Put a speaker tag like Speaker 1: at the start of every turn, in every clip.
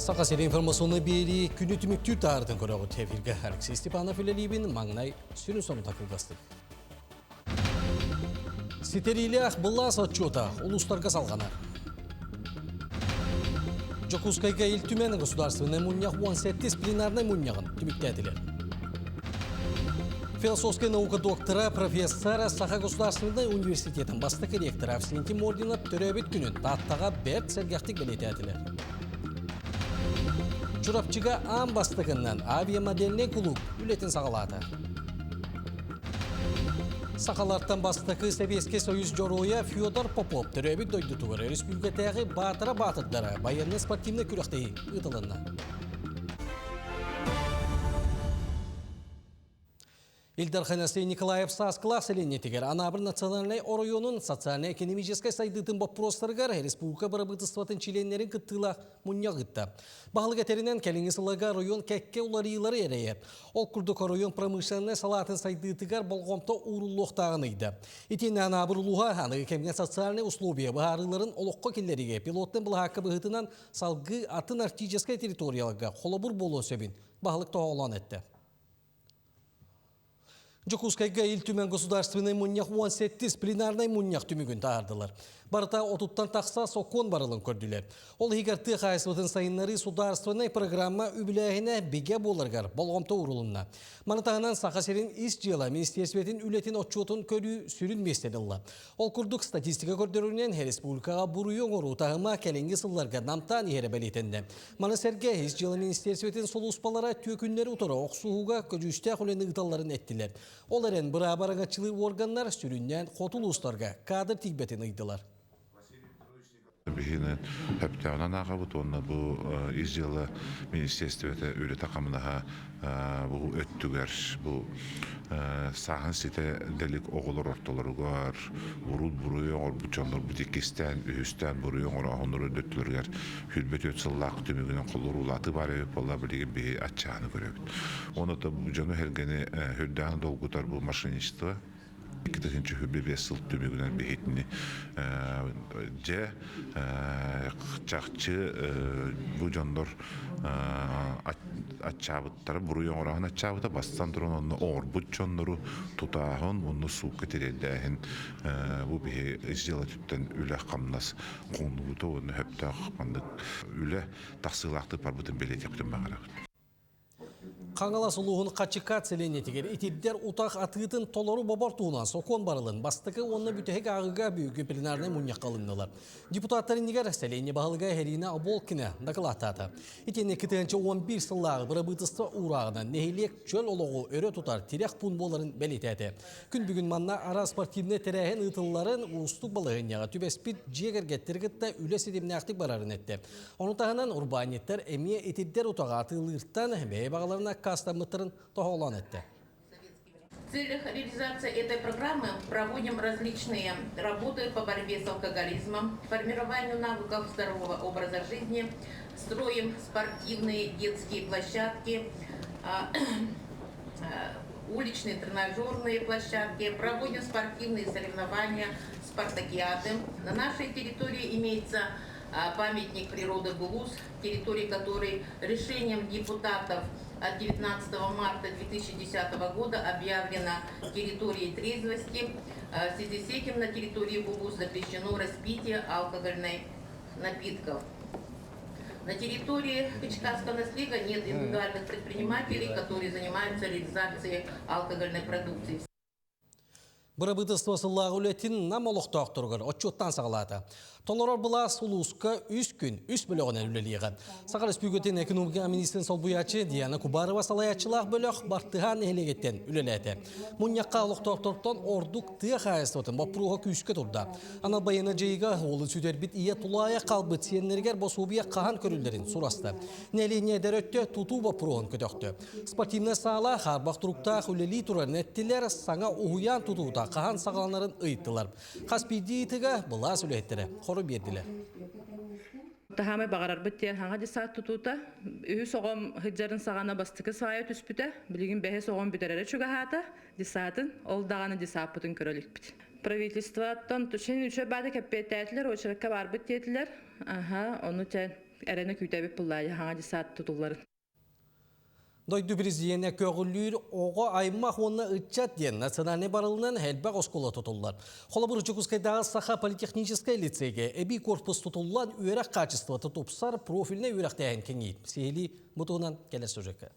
Speaker 1: Саха сири информационный биэрии күнү түмүктүүр таһаарытын көрөҕүт. Эфиргэ Алексей Степанов үлэлиибин, маҥнай сүрүн сонута кылгастык. Ситэриилээх былаас отчуота улуустарга салҕанар. Дьокуускайга Ил Түмэн Государственнай мунньах 17 пленарнай мунньаҕын түмүктээтилэр. Философскай наука доктора, профессор, Саха государственнай университетын бастакы ректора Авсентий Мординов төрөөбүт күнүн Тааттаҕа бэрт сэргэхтик бэлиэтээтилэр. Чурапчыга аан бастакыннан авиамодельнай кулууп үлэтин саҕалаата. Сахалартан бастакы Сэбиэскэй Союз дьоруойа Федор Попов төрөөбүт дойдутугар өрөспүүбүлүкэтээҕи Баатара баатырдара байыаннай-спортивнай күрэхтэһии ыытылынна. Ил Дархан Алексей Николаев Сааскылаах сэлиэнньэтигэр Анаабыр национальнай оройуонун социальнай-экономическай сайдыытын боппуруостарыгар республика бырабыытыстыбатын чилиэннэрин кыттыылаах мунньах ыытта. Баһылык этэринэн, кэлиҥҥи сылларга оройуон кэккэ уларыйыылары эрэйэр. Ол курдук оройуон промышленнай салаатын сайдыытыгар болҕомто ууруллуохтааҕын ыйда. Итиэннэ Анаабыр улууһа аныгы кэмҥэ социальнай условия быһаарыыларын олоххо киллэриигэ пилотнай былаһаакка быһыытынан салгыы атын арктическай территорияларга холобур буолуон сөбүн баһылык тоһоҕолоон эттэ. Дьокуускайга Ил Түмэн Государственнай мунньах 17 пленарнай мунньах түмүгүн таһаардылар. Барыта отуттан тахса сокуон барылын көрдүлэр. Ол иһигэр тыа хаһаайыстыбатын сайыннарыы судаарыстыбаннай программа үбүлээһинэ бигэ буоларыгар болҕомто уурулунна. Маны таһынан Саха сирин ис дьыала министиэристибэтин үлэтин отчуотун көрүү сүрүн миэстэни ылла. Ол курдук статистика көрдөрөрүнэн республикаҕа буруйу оҥоруу таһыма кэлиҥҥи сылларга намтаан иһэрэ бэлиэтэннэ. Маны сэргэ Ис дьыала министиэристибэтин сулууспалара түөкүннэри утары охсуһууга көдьүүстээх үлэни ыыталларын эттилэр. Ол эрэн бырааба араҥаччылыыр уорганнар сүрүннээн хоту улуустарга кадр тиийбэтин ыйдылар.
Speaker 2: Биһиги сөптөөҕүнэн ааҕабыт уонна бу ис дьыала министиэристибэтэ үлэтэ-хамнаһа бу өттүгэр бу сааһын ситэ дэлик оҕолор ортолоругар урут буруйу оҥорбут дьоннорбут иккистээн, үһүстээн буруйу оҥорооһуннар өттүлэригэр 24 сыллаах түмүгүнэн холуруулаатыы баар эбит буолла билигин биһи аччааны көрөбүт. Онон дьону-сэргэни үрдээн долгутар бу мошенничество 2025 сыл түмүгүнэн биһитини дьэ чахчы бу дьоннор аччаабыттара буруй оҥороһун аччаабыта бастан туран онно оҥорбут дьоннору тутааһын уонна суукка тириэрдээһин бу биһи ис дьыала өттүттэн үлэ-хамнас хоҥнубута уонна сөптөөх маннык үлэ тахсыылаахтык барбытын бэлиэтиэхпитин баҕарабыт.
Speaker 1: Хаҥалас улууһун Хачыкаат сэлиэнньэтигэр итирдэр утах атыытын толору бобор туһунан сокуон барылын бастакы уонна бүтэһик ааҕыыга бүгүҥҥү пленарнай мунньахха ылыннылар. Депутаттар иннигэр сэлиэнньэ баһылыга Ирина Оболкина дакылааттаата. Итиэннэ 2011 сыллааҕы бырабыытыстыба уурааҕынан нэһилиэк чөл олоҕу өрө тутар тирэх пуун буоларын бэлиэтээтэ. Күн бүгүн манна араас спортивнай тэрээһин ыытылларын уустук балаһыанньаҕа түбэспит дьиэ кэргэттэри кытта үлэ ситимнээхтик барарын эттэ. Ону таһынан урбаанньыттар эмиэ итирдэр утаҕы атыылыыртан бэйэ баҕаларын аккаастаммыттарын тоһоҕолоон эттэ.
Speaker 3: В целях реализации этой программы проводим различные работы по борьбе с алкоголизмом, формированию навыков здорового образа жизни, строим спортивные детские площадки, уличные тренажерные площадки, проводим спортивные соревнования, спартакиады. На нашей территории имеется памятник природы Булуз, территории которой решением депутатов от 19 марта 2010 года объявлена территорией трезвости. В связи с этим на территории Булуз запрещено распитие алкогольных напитков. На территории Качканского наслега нет индивидуальных предпринимателей, которые занимаются реализацией алкогольной продукции.
Speaker 1: Бырабыыталыстыба сыллааҕы үлэтин Нам олохтоохторугар отчуоттаан саҕалаата. Толорор былаас улууска үс күн, үс бөлөҕүнэн үлэлиэҕэ. Саха Республикатын экономика министрин солбуйааччы Диана Кубарова салайааччылаах бөлөх Бартыһаан нэһилиэгиттэн үлэлээтэ. Мунньахха олохтоохтортон ордук тыа хаһаайыстыбатын боппуруоһа күүскэ турда. Анал байыаннай дьайыыга уолун сүтэрбит ийэ тулаайах хаалбыт сиэннэригэр босуобуйа хаһан көрүллэрин сураста. Нэһилиэнньэ эдэр өттө тутуу боппуруоһун көтөхтө. Спортивнай саала хаарбах туруктаах үлэлии турарын эттилэр, саҥа уһуйаан тутуута хаһан саҕаланарын ыйыттылар. Хас биирдии ыйытыга былаас үлэһиттэрэ хору биэрдилэр.
Speaker 4: Таһаамай баҕарарбыт диэн хаҥа десант тутуута. Үһүс оҕом сылдьарын саҕана бастакы саайа түспүтэ. Билигин бэһис оҕом бүтэрэрэ чугаһаата десантын. Ол даҕаны десаппытын көрө иликпит. Правительствоттан син үчүгэй баата кэппиэттээтилэр, очеркка барбыт диэтилэр. Аха, ону чэ. Эрэнэ күүтэбит буллаайа хаҥа десант тутулларын.
Speaker 1: Дойду президенэ көҕүлүүр оҕо аймах уонна ыччат диэн национальнай барылынан элбэх оскуола тутуллар. Холобур, Дьокуускайдааҕы Саха политехническай лицейгэ эбии корпус тутуллан үөрэх хаачыстыбата тупсар профильнай үөрэхтээһин кэҥиир. Сиһилии бу туһунан кэлэр сюжекка.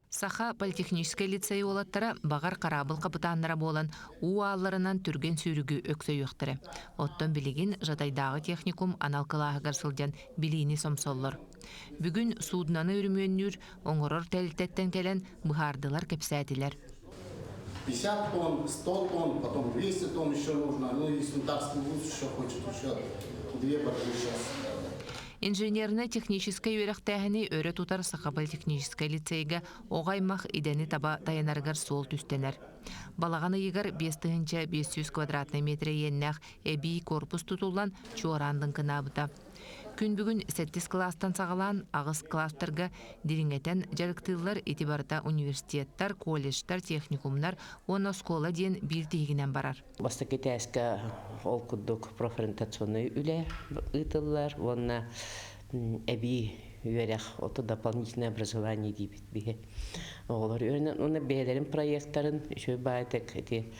Speaker 5: Саха политехническай лицей уолаттара баҕар хараабыл хапытааннара буолан уу аалларынан түргэн сүүрүгү өксөйүөхтэрэ. Оттон билигин Жатайдааҕы техникум анал кылааһыгар сылдьан билиини сомсоллор. Бүгүн суудунаны өрөмүөннүүр, оҥорор тэрилтэттэн кэлэн быһаардылар, кэпсээтилэр.
Speaker 6: 50 тонн, 100 тонн, потом 200 тонн еще нужно. Ну и Сунтарский вуз еще хочет еще две баржи сейчас.
Speaker 5: Инженерно-техническэй үөрэхтээһини өрө тутар Саха политехническэй лицейгэ оҕо аймах идэни таба тайанарыгар суол түстэнэр. Балаҕан ыйыгар 5500 квадратнай метр иэннээх эбии корпус тутуллан чуораан лыҥкынаабыта. Күн бүгүн сэттис кылаастан саҕалаан аҕыс кылаастарга дириҥэтэн дьарыктыыллар ити барыта университеттар, колледжтар, техникумнар уонна оскуола диэн биир тиһигинэн барар.
Speaker 7: Бастакы этээскэ ол курдук профориентационнай үлэ ыытыллар уонна эбии үөрэх, ото дополнительное образование диибит биһи. Оҕолор үөрэнэн уонна бэйэлэрин проекттарын үчүгэй баайытык ити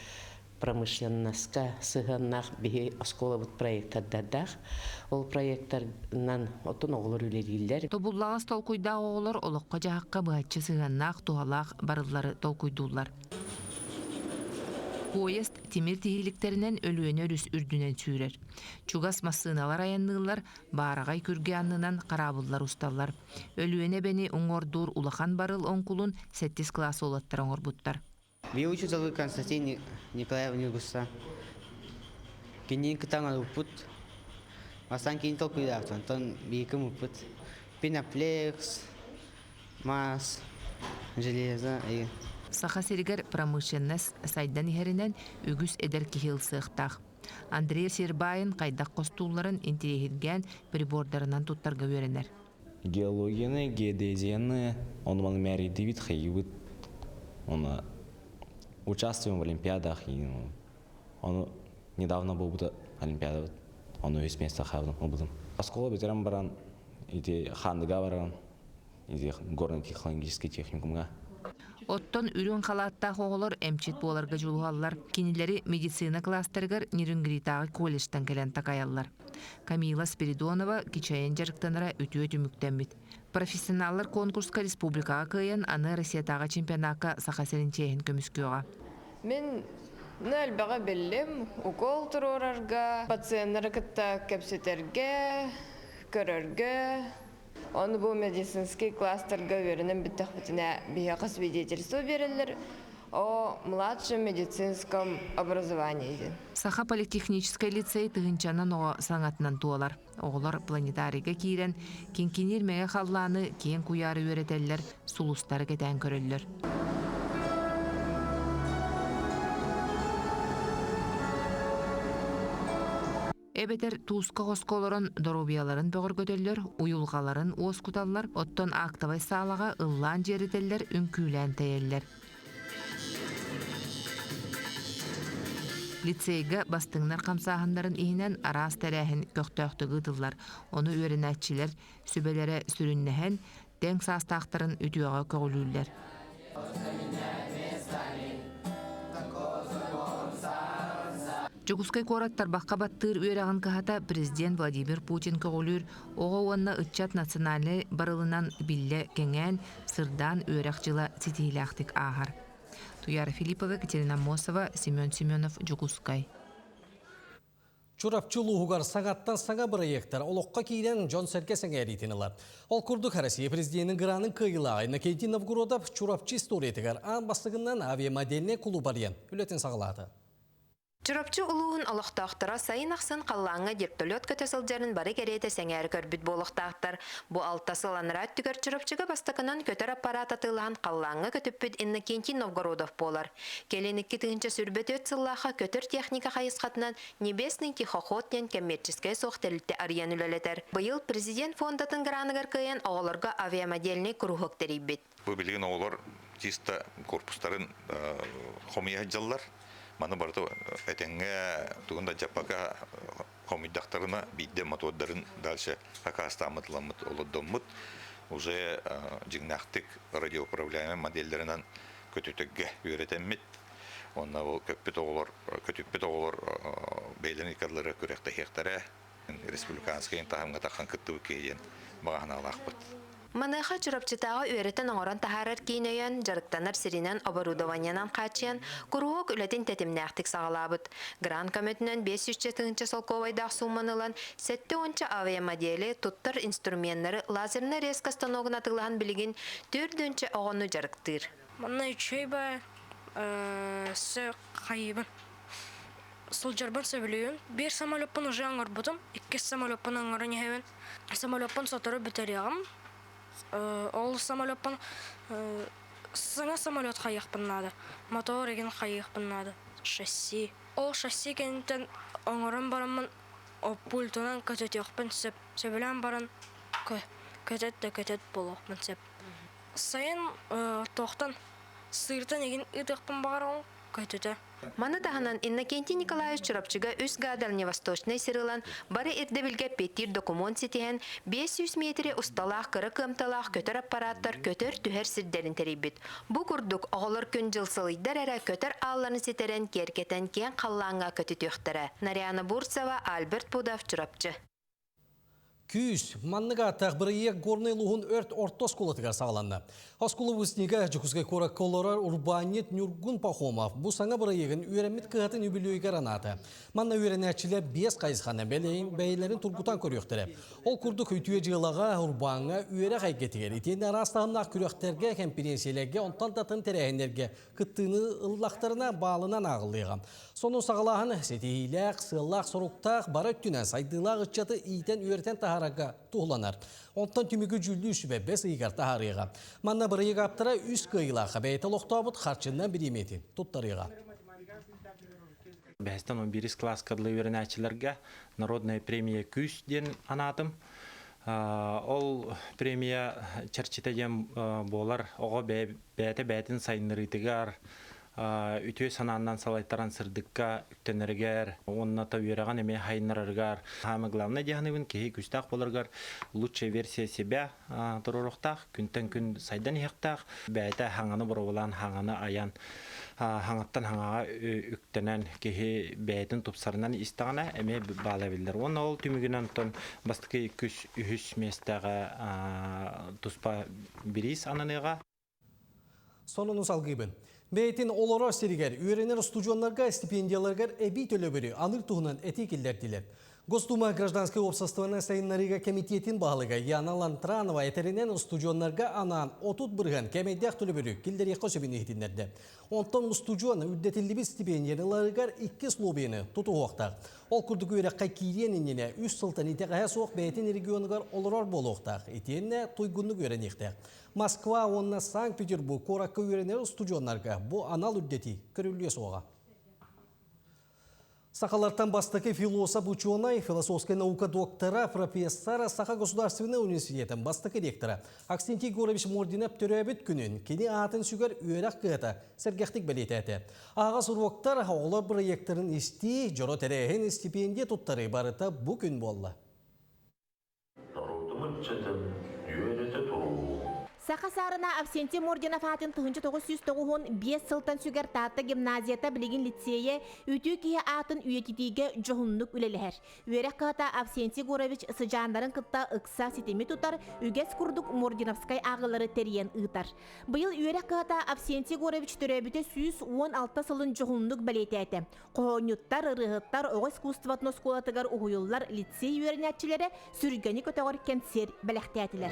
Speaker 7: промышленноска сыһыаннаах биһи оскуолабыт проектордардаах. Ол проекторынан оттон оҕолор үлэлииллэр.
Speaker 5: Тобуллаҕас толкуйдаах оҕолор олоххо-дьаһахха быһаччы сыһыаннаах туһалаах барыллары толкуйдууллар. Поезд тимир тиһиликтэринэн Өлүөнэ өрүс үрдүнэн сүүрэр. Чугас массыыналар айанныыллар, баараҕай күргэ аннынан хараабыллар усталлар. Өлүөнэ эбэни уҥуордуур улахан барыл оҥкулун сэттис кылаас уолаттара оҥорбуттар.
Speaker 8: Выучитель Константин Николаев Ньургуста. Кинини кытта оҥорбуппут. Бастаан кини толкуйдаабыт, онтон биһиги ымыппыт. Пеноплекс, мас, железо.
Speaker 5: Саха сиригэр промышленность сайдан иһэринэн үгүс эдэр киһи ылсыахтаах. Андрей Сербаин хайдах хостуулларын интириэһиргээн прибордарынан туттарга үөрэнэр.
Speaker 9: Геологияны, геодезияны, ону маны мээрийдибит, хайыыбыт. Оны участвуем в олимпиадах. Ону недавно буолбута олимпиадабыт. Ону үс место хаалдым, ылбытым. Оскуола бүтэрэн баран, ити Хандыга баран, ити горно-технологический техникумга.
Speaker 5: Оттон үрүҥ халааттаах оҕолор эмчит буоларга дьулуһаллар. Кинилэри медицина класстарыгар Нерюнгритааҕы колледжтан кэлэн такайаллар. Камила Спиридонова кичэйэн дьарыктанара үтүө түмүктэммит. Профессионаллар конкурска республикаҕа кыайан, аны Россиятааҕы чемпионакка Саха сирин чиэһин көмүскүөҕэ.
Speaker 10: Мин элбэҕи биллим. Укол туруорарга, пациеннары кытта кэпсэтэргэ, көрөргө. Ону бу медицинский кластерга үөрэнэн бүттэхпитинэ биһиэхэ свидетельство биэрэллэр о младшем медицинском образовании диэн.
Speaker 5: Саха политехническай лицей тыһыынчанан оҕо саҥатынан туолар. Оҕолор планетарийга киирэн, киҥкиниир мэҥэ халлааны киэҥ куйаары үөрэтэллэр, сулустары кэтээн көрөллөр. Эбэтэр тууска хоско олорон доруобуйаларын бөҕөргөтөллөр, уйулҕаларын уоскуталлар, оттон актовай саалаҕа ыллаан дьиэрэтэллэр, үҥкүүлээн тэйэллэр. Лицейгэ бастыҥнар хамсааһыннарын иһинэн араас тэрээһин көхтөөхтүк ыытыллар. Ону үөрэнээччилэр сүбэлэрэ сүрүннэһэн, тэҥ саастаахтарын үтүөҕэ көҕүлүүллэр. Дьокуускай куорат тарбахха баттыыр үөрэҕин кыһата президент Владимир Путин көҕүлүүр оҕо уонна ыччат национальнай барылынан биллэ кэҥээн, сырдаан үөрэх дьыла ситиһиилээхтик ааһар. Туяра Филиппова, Екатерина Аммосова, Семен Семенов, Дьокуускай.
Speaker 1: Чурапчы улууһугар саҥаттан саҥа бырайыактар олоххо киирэн дьон-сэргэ сэҥээриитин ылар. Ол курдук Россия президенин гранын кыайыылааҕа Иннокентий Новгородов Чурапчы историятыгар аан бастакынан авиамодельнай кулууп арыйан үлэтин саҕалаата.
Speaker 11: Чурапчы улууһун олохтоохторо сайын ахсын халлааҥҥа вертолет көтө сылдьарын бары кэриэтэ сэҥээрэ көрбүт буолуохтаахтар. Бу алта сыл анараа өттүгэр Чурапчыга бастакынан көтөр аппарат атыылаһан халлааҥҥа көтүппүт Иннокентий Новгородов буолар. Кэлин 2024 сыллаахха көтөр техника хайысхатынан Небесный тихоход диэн кэммиэрчэскэй суох тэрилтэ арыйан үлэлэтэр. Быйыл президент фондатын граныгар кыайан оҕолорго авиамодельнай куруһуок тэрийбит.
Speaker 12: Бу билигин оҕолор чисто корпустарын хомуйа сылдьаллар. Маны барыта этэҥҥэ тугун да дьаппака хомуйдахтарына биирдэ мотордарын дальше акаастааммыт ыламмыт олордоммут уже дьиҥнээхтик радиоуправляемый модельлэринэн көтүтэргэ үөрэтэммит. Уонна ол көппүт оҕолор көтүппүт оҕолор бэйэлэрин иккардылара күрэхтэһиэхтэрэ. Республиканскай таһымҥа таххан кыттыбыт киһи диэн баҕа санаалаахпыт.
Speaker 11: Маныаха Чурапчытааҕы үөрэтэн оҥорон таһаарар киин өйөөн, дьарыктанар сиринэн оборудованиенан хааччыйан, куруһуок үлэтин тэтимнээхтик саҕалаабыт. Грант көмөтүнэн 500 тыһыынча солкуобайдаах сууманы ылан, 70 авиамодели, туттар инструменнары лазернай резка станогун атыылаһан билигин 4 оҕону дьарыктыыр.
Speaker 13: Манна үчүгэй баар өссө хайыыбын сылдьарбын сөбүлүүбүн. Биир самолеппун уже оҥорбутум, иккис самолеппун оҥорон иһэбин. Самолеппун сотору бүтэриэҕим. Ол самолеппун саҥа самолет хайыахпын наада. Мотор игин хайыахпын наада. Шасси. Ол шасси кэнниттэн оҥорон бараммын пультунан көтүтүөхпүн сөп. Сөбүлээн баран көтөт да көтөт буолуохпун сөп. Сайын туохтан сыыртан игин ыытыахпын баҕараҕын көтүтэ.
Speaker 11: Маны таһынан Иннокентий Николаевич Чурапчыга үс га Дальневосточнай сир ылан, бары ирдэбилгэ эппиэттиир докумуон ситиһэн, 500 миэтирэ усталаах кыра кыамталаах көтөр аппарааттар көтөр-түһэр сирдэрин тэрийбит. Бу курдук, оҕолор күн-дьыл сылыйдар эрэ көтөр аалларын ситэрэн, киэргэтэн киэҥ халлааҥҥа көтүтүөхтэрэ. Нарьяна Бурцева, Альберт Пудов, Чурапчы.
Speaker 1: Күүс, маннык ааттаах бырайыак Горнай улууһун өрт орто оскуолатыгар саҕаланна. Оскуола выпускнига Дьокуускай куоракка олорор урбаанньыт Ньургун Пахомов бу саҥа бырайыагын үөрэммит кыһатын үбүлүөйүгэр анаата. Манна үөрэнээччилэр биэс хайысханы бэйэлэрин тургутан көрүөхтэрэ. Ол курдук үтүө дьыалаҕа, урбааҥҥа, үөрэх эйгэтигэр, итиэннэ араас таһымнаах күрэхтэргэ, кэмпириэнсийэлэргэ, онтон да атын тэрээһиннэргэ кыттыыны ыллахтарына баалынан ааҕыллыаҕа. Сонун саҕалааһын ситиһиилээх, сыаллаах-соруктаах бары өттүнэн сайдыылаах ыччаты иитэн-үөрэтэн таһаарарга туһуланар. Онтон түмүгү дьүүллүүр сүбэ бэс ыйыгар таһаарыаҕа. Манна бырайыак ааптара үс кыайыылаахха бэйэтэ олохтообут харчыннан бириэмийэтин туттарыаҕа.
Speaker 14: Бэһистэн он биирис кылааска дылы үөрэнээччилэргэ народная премия күүс диэн анаатым. Ол премия чэрчитэ диэн буолар оҕо бэйэтэ бэйэтин сайыннарыытыгар үтүө санааннан салайтаран сырдыкка үктэнэригэр уонна та үөрэҕин эмиэ хайыннарарыгар самое главное диэханыбын киһи күүстээх буоларыгар лучшая версия себя туруоруохтаах күнтэн күн сайдан иһиэхтээх бэйэтэ хаҥаны боруобалаан хаҥаны айан хаҥаттан хаҥаҕа үктэнэн киһи бэйэтин тупсарынан истэҕинэ эмиэ баала биллэр уонна ол түмүгүнэн онтон бастакы үкүс үһүс миэстэҕэ туспа бириис ананыаҕа.
Speaker 1: Сонуну салгыыбын. Бэйэтин олорор сиригэр үөрэнэр устудьуоннарга стипендияларыгар эбии төлөбүрү аныыр туһунан этии киллэрдилэр. Госдума гражданскай уопсастыбаны сайыннарыыга кэмитиэтин баһылыга Яна Лантранова этэринэн устудьуоннарга анаан 30% кээмэйдээх төлөбүрү киллэриэххэ сөбүн иһитиннэрдэ. Онтон устудьуон үрдэтиллибит стипендияны ыларыгар икки условиены тутуһуохтаах. Ол курдук үөрэххэ киириэн иннинэ үс сылтан итэҕэһэ суох бэйэтин регионугар олорор буолуохтаах, итиэннэ туйгуннук үөрэниэхтээх. Москва уонна Санкт-Петербург куоракка үөрэнэр устудьуоннарга бу анал үрдэтии көрүллүө суоҕа. Сахалартан бастакы философ-учуонай, философскай наука доктора, профессор, Саха государственнай университетын бастакы ректора Аксентий Егорович Мординов төрөөбүт күнүн кини аатын сүгэр үөрэх кыһата сэргэхтик бэлиэтээтэ. Аһаҕас уруоктар, оҕолор бырайыактарын истии, дьоро тэрээһин, стипендия туттарыы барыта бу күн буолла.
Speaker 15: Норуотум ыччатын үөрэтэ туруу.
Speaker 16: Саха саарына Авсентий Мординов аатын 1995 сылтан сүгэр Таатта гимназията билигин лицейэ үтүө киһи аатын үйэтитиигэ дьоһуннук үлэлэһэр. Үөрэх кыһата Авсентий Егорович сыдьааннарын кытта ыкса ситими тутар, үгэс курдук Мординовскай ааҕыылары тэрийэн ыытар. Быйыл үөрэх кыһата Авсентий Егорович төрөөбүтэ 116 сылын дьоһуннук бэлиэтээтэ. Хоһоонньуттар, ырыаһыттар оҕо искусствотын оскуолатыгар уһуйуллар лицей үөрэнээччилэрэ сүргэни көтөҕөр кэнсиэр бэлэхтээтилэр.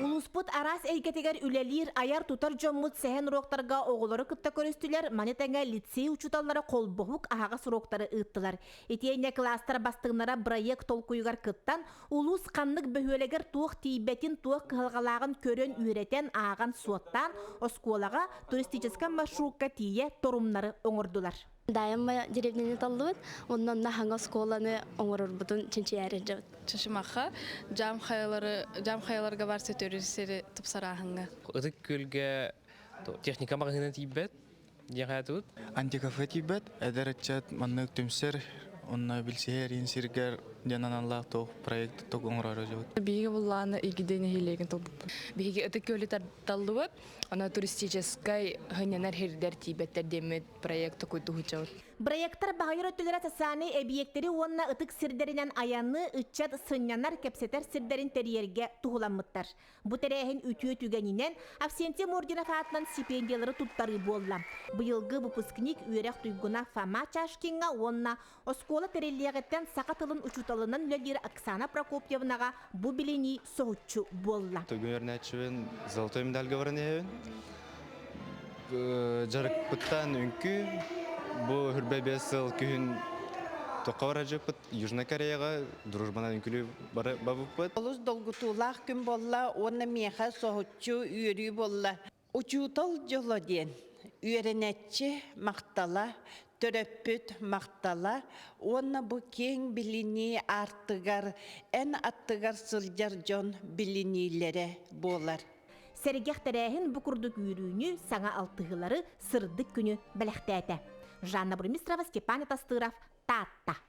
Speaker 16: Улууспут араас эйгэтигэр үлэлиир, айар-тутар дьоммут сэһэн уруоктарга оҕолору кытта көрүстүлэр, маны тэҥэ лицей учууталлара холбоһук аһаҕас уруоктары ыыттылар. Итиэннэ кылаастар бастыҥнара бырайыак толкуйугар кыттан, Улуус ханнык бөһүөлэгэр туох тиийбэтин, туох кыһалҕалааҕын көрөн, үөрэтэн, ааҕан, суоттаан, оскуолаҕа туристическай маршрукка тиийэ торумнары оҥордулар.
Speaker 17: Дайамма деревняны таллыбыт, онно онно хаҥа оскуоланы оҥорорбутун чинчийээри сылдьабыт.
Speaker 18: Чашымахха жам хайалары жам хайаларга бар сөтөрү сири тупсарааһыҥҥа.
Speaker 19: Ытык Күөлгэ техника маҕаһыына тиийбэт диэн хайатыбыт.
Speaker 20: Антикафе тиийбэт, эдэр ыччат маннык түмсэр, онно билсиһэр иин сиргэр диэн аналлаах туох проект тук оҥорор дьыбыт.
Speaker 18: Биһиги буллааны игидэ нэһилиэгин толбуппут. Биһиги Ытык Күөлү таллыбыт, ана туристическай хынньанар сирдэр тиийбэттэр диэммит проект токуйдуһучабыт.
Speaker 16: Проектар баһыйар өттүлэрэ социальнай эбийиэктэри уонна ытык сирдэринэн айаны, ыччат сынньанар, кэпсэтэр сирдэрин тэрийэргэ туһуламмыттар. Бу тэрээһин үтүө түгэнинэн Авсентий Мординов аатынан стипендиялары туттарыы буолла. Быйылгы выпускник үөрэх туйгуна Фома Чашкиҥҥа уонна оскуола тэриллиэҕиттэн саха тылын учууталынан үлэлиир Оксана Прокопьевнаҕа бу билинии соһуччу буолла.
Speaker 20: Туйгун үөрэнээччибин золотой медальга баран иһэбин. Дьарыкпыттан үҥкүү бу хүрбэ 5 сыл күһүн тохха баражыппыт Южная Кореяҕа дружбанан үҥкүлүү бабыппыт.
Speaker 21: Олус долгутуулаах күн буолла уонна миэхэ соһуччу үөрүү буолла. Учуутал дьоло диэн үөрэнээччи махтала, төрөппүт махтала уонна бу киэҥ билинии аартыгар эн аттыгар сылдьар дьон билиниилэрэ буолар.
Speaker 16: Сэргэх тэрээһин бу курдук үөрүүнү, саҥа алтыһыылары, сырдык күнү бэлэхтээтэ. Жанна Бурмистрова, Степан Атастыров, Таатта.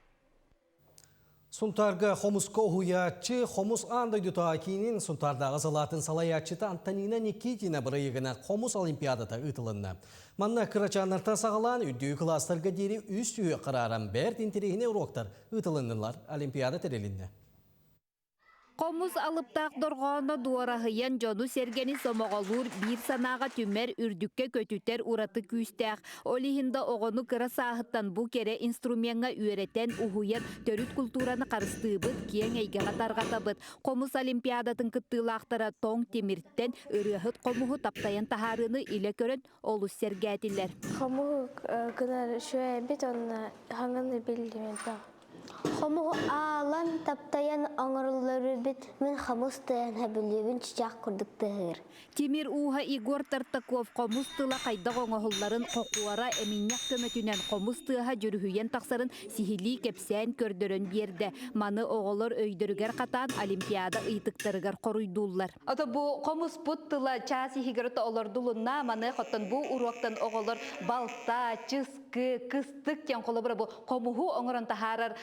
Speaker 1: Сунтаарга хомуска уһуйааччы Хомус аан дойдутааҕы киинин Сунтаардааҕы салаатын салайааччыта Антонина Никитина бырайыагына Хомус олимпиадата ыытылынна. Манна кырачааннартан саҕалаан үрдүкү кылаастарга диэри үс сүһүөх харааран бэрт интэриэһинэй уруоктар ыытылыннылар, олимпиада тэрилиннэ.
Speaker 22: Хомус алыптаах дорҕооно дуораһыйан дьону-сэргэни сомоҕолуур, биир санааҕа түмэр, үрдүккэ көтүтэр ураты күүстээх. Ол иһин да оҕону кыра сааһыттан бу кэрэ инструмеҥҥа үөрэтэн, уһуйан, төрүт култуураны харыстыыбыт, киэҥ эйгэҕэ тарҕатабыт. Хомус олимпиадатын кыттыылаахтара тоҥ тимиртэн ырыаһыт хомуһу таптайан таһаарыыны илэ көрөн олус сэргээтилэр.
Speaker 23: Хомуһу гынар үчүгэй эбит уонна хаҥаны биллим элбэх.
Speaker 24: Хомуһу аалан, таптайан оҥоруллар эбит, мин хомус тыаһын сөбүлүүбүн чычаах курдук тыаһыыр.
Speaker 22: Тимир ууһа Егор Тартаков хомус тыла хайдах оҥоһулларын хокуора эминньэх көмөтүнэн хомус тыаһа дьүрүһүйэн тахсарын сиһилии кэпсээн көрдөрөн биэрдэ. Маны оҕолор өйдөрүгэр хатаан Олимпиада ыйытыктарыгар хоруйдууллар.
Speaker 25: Ото бу хомуспут тыла чаас иһигэр олордулунна, маны хоттон бу уруоктан оҕолор балта, чыскы, кыстык диэн холобура бу хомуһу оҥорон таһаарар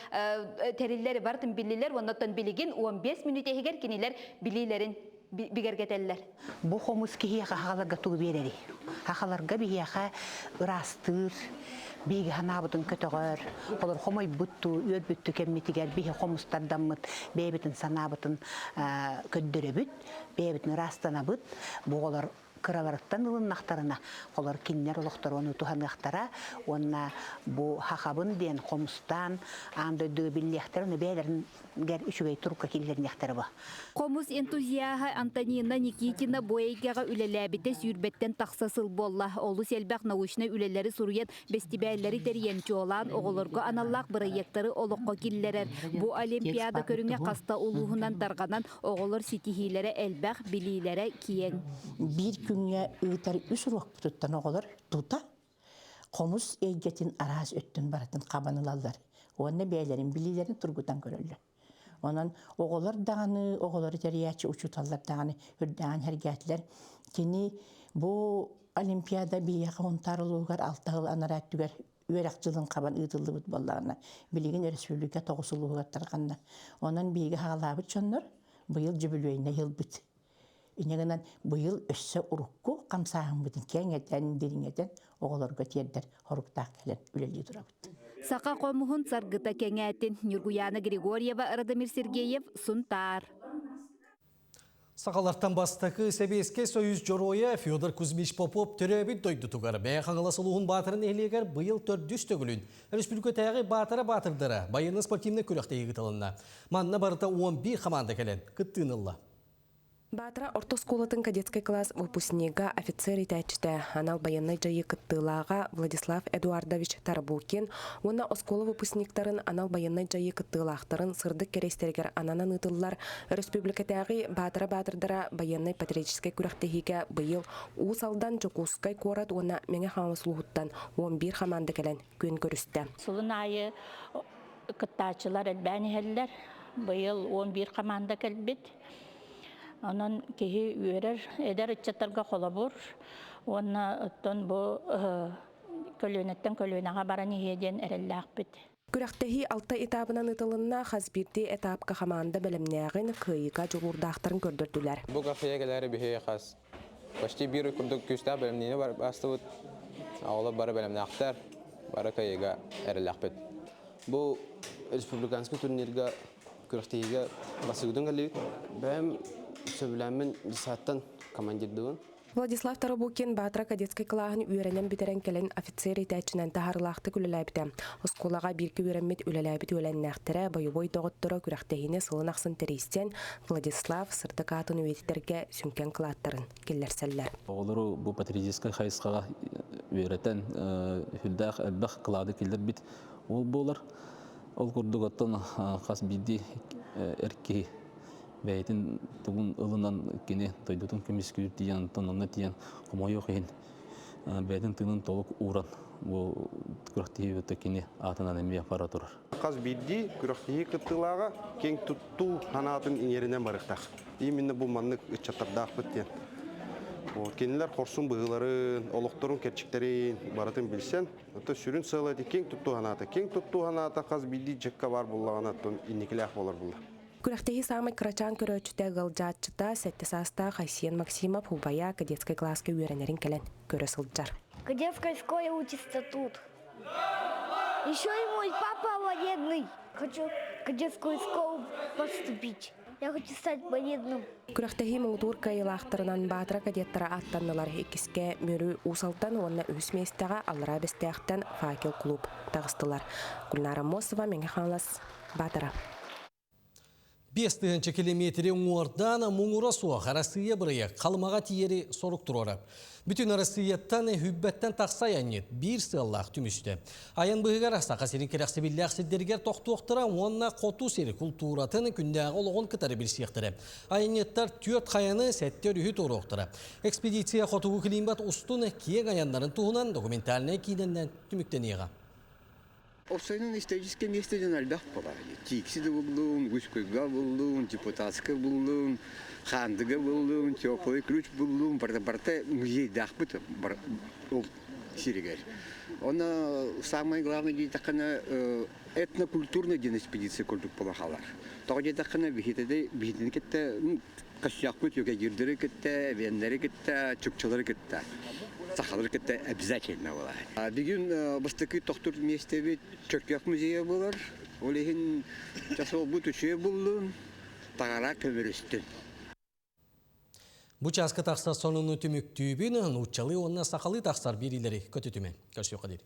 Speaker 25: тэриллэри барытын биллилэр уонна оттон билигин 15 мүнүүтэ иһигэр кинилэр билиилэрин бигэргэтэллэр.
Speaker 26: Бу хомус киһиэхэ хахаларга тугу биэрэрий? Хахаларга биһиэхэ ыраастыыр, биһиги санаабытын көтөҕөр, олор хомойбуттуу, үөрбүттүү кэммитигэр биһи хомустардаммыт бэйэбитин санаабытын көрдөрөбүт, бэйэбитин ыраастанабыт. Бу оҕолор кыраларыттан ылыннахтарына, олор кинилэр олохторун туһаныахтара уонна бу хахабын диэн хомустаан аан дойдуга биллиэхтэрэ, уонна бэйэлэригэр үчүгэй турукка киллэриниэхтэрэ бу.
Speaker 22: Хомус энтузиаһа Антонина Никитина бу эйгэҕэ үлэлээбитэ сүүрбэттэн тахса сыл буолла. Олус элбэх научнай үлэлэри суруйан, бэстибээллэри тэрийэн, чуолаан оҕолорго аналлаах бырайыактары олоххо киллэрэр. Бу олимпиада көрүҥэ хаста улууһунан тарҕанан, Оҕолор ситиһиилэрэ элбэх, билиилэрэ киэҥ.
Speaker 27: Биир күҥҥэ ыытар үс уруокпутуттан оҕолор тута хомус эйгэтин араас өттүн барытын хабан ылаллар уонна бэйэлэрин билиилэрин тургутан көрөллөр. Онон оҕолор даҕаны, оҕолору тэрийээччи учууталлар даҕаны үрдээҕин сэргээтилэр. Кини бу олимпиада биһиэхэ Сунтаар улууһугар алта сыл анараа өттүгэр үөрэх дьылын хабан ыытыллыбыт буоллаҕына, билигин өрөспүүбүлүкэ тоҕус улууһугар тарҕанна. Онон биһиги хаалаабыт дьоннор быйыл дьүбүлүөйнэй ылбыт. Инньэ гынан быйыл өссө урукку хамсааһыммытын кэҥэтэн, дириҥэтэн оҕолорго тиэрдэр соруктаах кэлэн үлэлии турабыт.
Speaker 22: Саха хомуһун саргыта кэҥээтин Ньургуйаана Григорьева, Радомир Сергеев, Сунтаар.
Speaker 1: Сахалартан бастакы Сэбиэскэй Союз дьоруойа Федор Кузьмич Попов төрөөбүт дойдутугар Бэйэ Хаҥалас улууһун Баатырын нэһилиэгэр быйыл төрдүс төгүлүн республикатааҕы Баатара баатырдара байыаннай-спортивнай күрэхтэһии ыытылынна. Манна барыта 11 хамаанда кэлэн кыттыыны ылла.
Speaker 2: Баатара орто оскуолатын кадетскай класс выпускнига, офицер иитээччитэ, анал байыаннай дьайыы кыттыылааҕа Владислав Эдуардович Тарабукин уонна оскуола выпускниктарын анал байыаннай дьайыы кыттыылаахтарын сырдык кэриэстэригэр ананан ыытыллар өрөспүүбүлүкэтээҕи Баатара баатырдара байыаннай-патриотическай күрэхтэһиигэ быйыл Уус Алдан, Дьокуускай куорат уонна Мэҥэ Хаҥалас улууһуттан 11 хамаанда кэлэн күөн көрүстэ.
Speaker 3: Сылын аайы кыттааччылар элбээн иһэллэр. Быйыл 11 хамаанда кэлбит. Онон киһи үөрэр, эдэр ыччаттарга холобур уонна оттон бу көлүөнэттэн көлүөнэҕэ баран иһиэ диэн эрэллээхпит.
Speaker 2: Күрэхтэһии алта этабынан ыытылынна, хас биирдии этапка хамаанда бэлэмнээҕин, кыайыыга дьулуурдаахтарын көрдөрдүлэр.
Speaker 4: Бу кафега кэлээри биһиги хас почти биир курдук күүстээх бэлэмниини астыбыт. Оҕолор бары бэлэмнээхтэр, бары кыайыыга эрэллээхпит.
Speaker 6: Бу республиканский турнирга күрэхтэһиигэ басыгытын кэллибит. Бэйэм сөбүлээммин десанттан командирдыбын.
Speaker 2: Владислав Тарабукин Баатара кадетскай кылааһын үөрэнэн бүтэрэн кэлэн офицер иитээччинэн таһаарыылаахтык үлэлээбитэ. Оскуолаҕа бииргэ үөрэммит үлэлээбит үөлэннээхтэрэ, бойобуой доҕотторо күрэхтэһиини сылын ахсын тэрийсэн, Владислав сырдык аатын үйэтитэргэ сүҥкэн кылааттарын киллэрсэллэр.
Speaker 7: Оҕолору бу патриотическай хайысхаҕа үөрэтэн, сүрдээх элбэх кылааты киллэрбит уол буолар. Ол курдук оттон хас биирдии эр киһи бэйэтин тугун ылынан кини дойдутун көмүскүүр тиийэн онтон онно тиийэн хомойуох иһин бэйэтин тыынын толук ууран бу күрэхтэһии кини аатынан эмиэ бара турар.
Speaker 8: Хас биирдии күрэхтэһии кыттыылааҕа киэҥ туттуу санаатын иҥэринэн барыахтаах. Именно бу маннык ыччаттардаахпыт диэн. Вот, кинилэр хорсун быһыыларын, олохторун кэрчиктэрин барытын билсэн, Оттон сүрүн сыала ити киэҥ туттуу санаата. Киэҥ туттуу санаата хас биирдии дьыкка баар буоллаҕына, оттон инникилээх буолар буолла.
Speaker 2: Күрэхтэһии саамай кырачаан көрөөччүтэ ыалдьааччыта сэттэ саастаах Айсиэн Максимов убайа кадетскай кылааска үөрэнэрин кэлэн көрө сылдьар.
Speaker 24: Кадетская школа учится тут. Еще и мой папа военный. Хочу в кадетскую школу поступить. Я хочу стать военным.
Speaker 2: Күрэхтэһии муҥутуур кыайыылаахтарынан Баатара кадеттара ааттаннылар. Иккискэ Мүрү Уус Алтан уонна үһүс миэстэҕэ Аллараа Бэстээхтэн Факел клуб таҕыстылар. Гульнара Мосова, Мэҥэ Хаҥалас, Баатара.
Speaker 1: 5000 километри уҥуордаан муҥура суох Арассыыйа бырайыак Халымаҕа тиийэри сорук туруорар. Бүтүн Арассыыйаттан хүббэттэн тахса айанньыт биир сыаллаах түмүстэ. Айан быһыгар Саха сирин кэрэхсэбиллээх сирдэригэр тохтуохтара уонна хоту сир култууратын күннээҕи олоҕун кытары билсиэхтэрэ. Айанньыттар түөрт хайаны, сэттэ өрүһү туоруохтара. Экспедиция хотугу климат устун киэҥ айаннарын туһунан документальнай киинэнэн түмүктэниэҕэ.
Speaker 9: Уопсайынан историческай миэстэ дьон элбэх буолар. Тиикси да буллун, Гуськуйга буллун, Депутатскай буллун, Хаандыга буллун, Теплый ключ буллун, барыта барыта музейдаахпыт ол сиригэр. Онно самое главное диэтэххинэ этнокультурный диэн экспедиция курдук буола хаалар. Тоҕо диэтэххинэ биһиэтэдэ биһитини кытта көссөөхпүт юкагирдары кытта, эбиэннэри кытта, чукчалары кытта, сахалары кытта обязательно буолар. Бүгүн бастакы тохтуур миэстэбит Чөркөөх музейа буолар. Ол иһин часовбут үчүгэй буллун, таҥара көмүрүстүн.
Speaker 1: Бу чааска тахсар сонуну түмүктүүбүн, нууччалыы уонна сахалыы тахсар биэриилэри көтүтүмэ. Көрсүөххэ диэри.